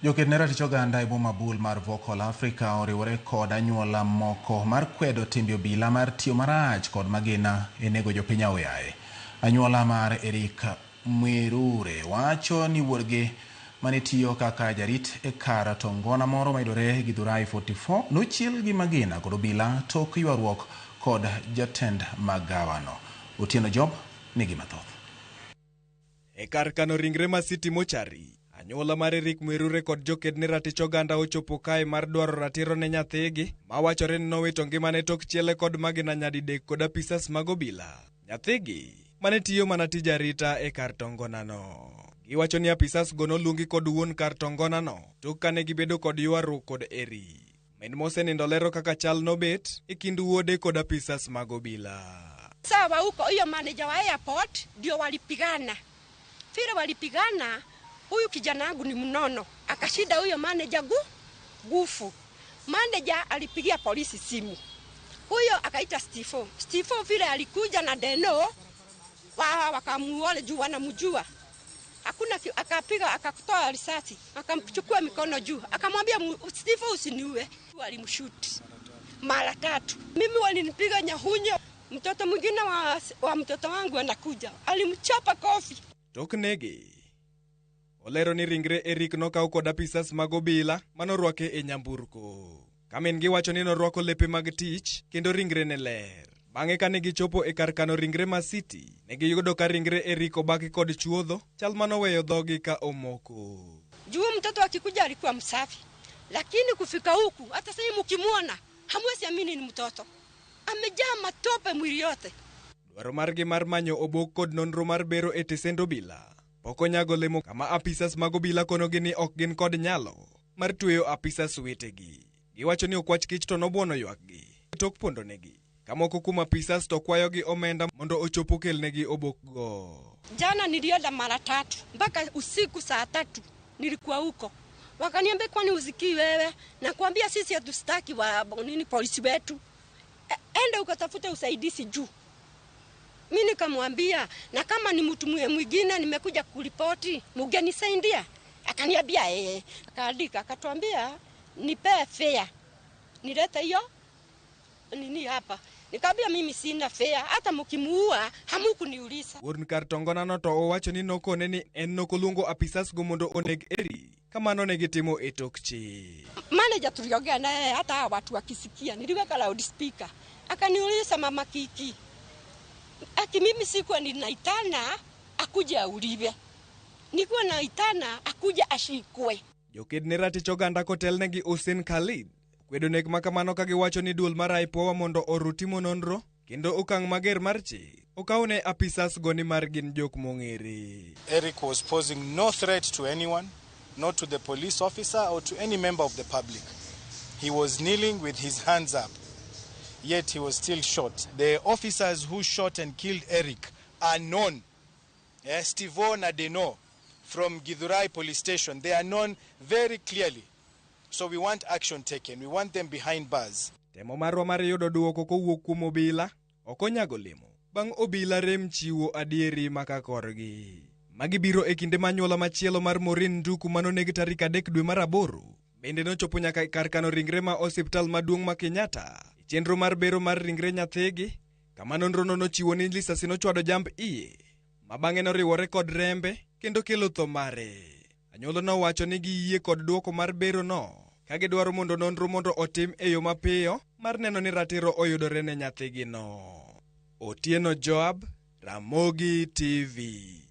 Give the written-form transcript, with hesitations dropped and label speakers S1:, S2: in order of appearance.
S1: Joked ne ratich oganda e boma Bul mar Vocal Africa oriwore kod anyuola moko mar kwedo timbe obila mar tiyo marach kod magina e nego jopiny aoyaye. Anyuola mar Eric Mwirure wacho ni wuodgi mane tiyo kaka jarit e kar tongona moro mayudore Githurai 44 nochiel gi magina kod obila tok ywaruok kod jatend magawano. Otieno Job nigi mathoth.
S2: E kar kano ringre ma City Mortuary, anyuola mar Eric Mwirure kod joked ne ratich oganda ochopo kae mar dwaro ratiro ne nyathigi ma wachore ni nowito ngimane tok chiele kod magina nyadidek kod apisas mag obila. Nyathigi mane tiyo mana tij arita e kar tongonano. Giwacho ni apisas go noluongi kod wuon kar tongonano tok kane gibedo kod ywaruok kod Eric. Min mosenindo lero kaka chal nobet e kind wuode kod apisas mag obila.
S3: Sawa huko hiyo manager wa airport ndio walipigana. Vile walipigana, huyu kijana wangu ni mnono, akashinda huyo manager gufu. Manager alipigia polisi simu, huyo akaita Steve. Steve vile alikuja na Deno wakamuona juu wanamjua hakuna, akapiga akatoa risasi akamchukua mikono juu akamwambia Steve usiniue. Alimshoot mara tatu. Mimi walinipiga nyahunyo. Mtoto mwingine wa mtoto wangu anakuja alimchapa kofi.
S2: Tok nege olero ni ringre Eric nokaw kod apisas mag obila manorwake e nyamburko. Ka min giwacho ni norwako lepe mag tich kendo ringre ne ler. Bang'e kane gichopo e kar kano ringre ma City, ne giyudo ka ringre Eric obaki kod chuodho, chal manoweyo dhogi ka omoko.
S3: Juu mtoto akikuja alikuwa msafi, lakini kufika huku hata sasa mkimwona hamwezi amini ni mtoto, amejaa matope mwili yote.
S2: Dwaro margi mar manyo obok kod nonro mar bero e tesend obila pok onyago lemo kama apisas mag obila konogi ni ok gin kod nyalo mar tweyo apisas wetegi. Giwacho ni okwach kich to nobuono ywakgi tok pondonegi. Ka moko kuom apisas to kwayogi omenda mondo ochop okelnegi obokgo.
S3: Jana nilienda mara tatu mpaka usiku saa 3 nilikuwa huko. Wakaniambia kwani usikii wewe? Nakwambia sisi hatustaki wa nini polisi wetu. Enda ukatafute usaidizi juu. Mimi nikamwambia na kama ni mtu mwingine nimekuja kuripoti, mngenisaidia? Akaniambia Akaandika akatuambia nipe fare. Nilete hiyo nini hapa. Nikamwambia mimi sina fare, hata mkimuua hamukuniuliza.
S2: Wuon kar tongonano to owacho ni nokone ni en nokoluongo apisas go mondo oneg Eric. Kamano ne gitimo e tok chik.
S3: Manager tuliongea naye hata watu wakisikia, niliweka loudspeaker. Akaniuliza mama Kiki, aki mimi sikuwa ninaitana akuje auliwe. Nilikuwa naitana akuje ashikwe.
S2: Joked ne ratich oganda kotelnegi Hussein Khalid kwedo nek makamano ka giwacho ni duol mar IPOA mondo oru timo nonro kendo okang' mager mar chik okawne apisas go ni mar gin jok mong'ere.
S4: Eric was posing no threat to anyone, not to the police officer or to any member of the public. He was kneeling with his hands up, yet he was still shot. The officers who shot and killed Eric are known. Stivo na Deno from Githurai police station. They are known very clearly. So we want action taken. We want them behind bars.
S2: Temo marwa mar yudo duoko kowuok kuom obila ok onyago lemo. Bang' obila rem chiwo adieri maka korgi. Magi biro e kinde manyuola machielo mar Maureen Nduku manoneg tarik 3 dwe mar 8. Bende nochopo nyaka kar kano ringre ma osiptal maduong' ma Kenyatta. E chenro mar bero mar ringre nyathigi, kama nonrono nochiwo ni lisasi nochwado jamb iye, ma bang'e noriwore kod rembe kendo kelo tho mare. Anyuola nowacho ni giyie kod duoko mar bero no, ka gidwaro mondo nonro mondo otim e yo mapiyo mar neno ni ratiro oyudore ne nyathigino. Otieno Joab, Ramogi TV.